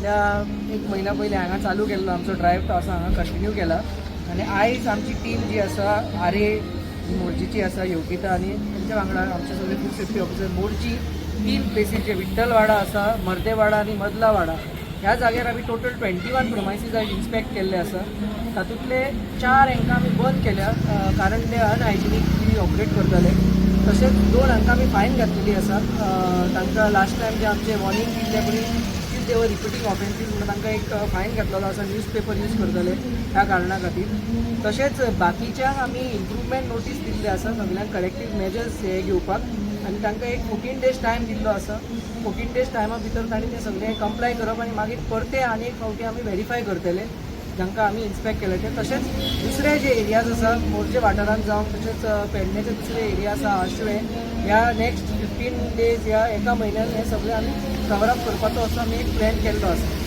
फाटल्या एक म्हयन्या पयलीं हांगा चालू केल्लो आमचो ड्रायव्ह, तो आसा हांगा कंटिन्यू केला आनी आयज आमची टीम जी आसा, आरे जी मोरजीची आसा, योगिता आनी तेंच्या वांगडा आमचे सगळे फूड सेफ्टी ऑफिसर मोरजी तीन प्लेसीचे, विठ्ठलवाडा आसा, मर्देवाडा आनी मदलावाडा, ह्या जाग्यार आमी टोटल 21 प्रमायसीस आयज इन्स्पेक्ट केल्ले आसा. तातूंतले चार हांकां आमी बंद केल्या, कारण ते अनहायजिनीकली ऑपरेट करताले. तशेंच दोन हांकां आमी फायन घातलेली आसा. तांकां लास्ट टायम जे आमचे वॉर्निंग दिल्ले पळय, still they were repeating offences म्हणून तांकां एक फायन घातलेलो आसा, न्यूज पेपर यूज करतले ह्या कारणा खातीर. तशेंच बाकीच्यांक आमी इम्प्रुवमेंट नोटीस दिल्ली आसा, सगल्यांक करेक्टीव मेजर्स हे घेवपाक आनी तांकां एक 14 डेज टायम दिल्लो आसा. 14 डेज टायमा भितर तांणी ते सगळे कंप्लाय करप आनी मागीर परते आनी एक फावटी आमी व्हेरीफाय करतले जांकां आमी इन्स्पेक्ट केले ते. तशेंच दुसरे जे एरियाज आसा मोरजे वाठारांत जावं, तशेंच पेडण्याचे दुसरे एरिया आसा, आशवे, ह्या नेक्स्ट 15 डेज, ह्या एका म्हयन्यान हे सगळे आमी कवर अप करपाचो असो आमी एक प्लॅन केल्लो आसा.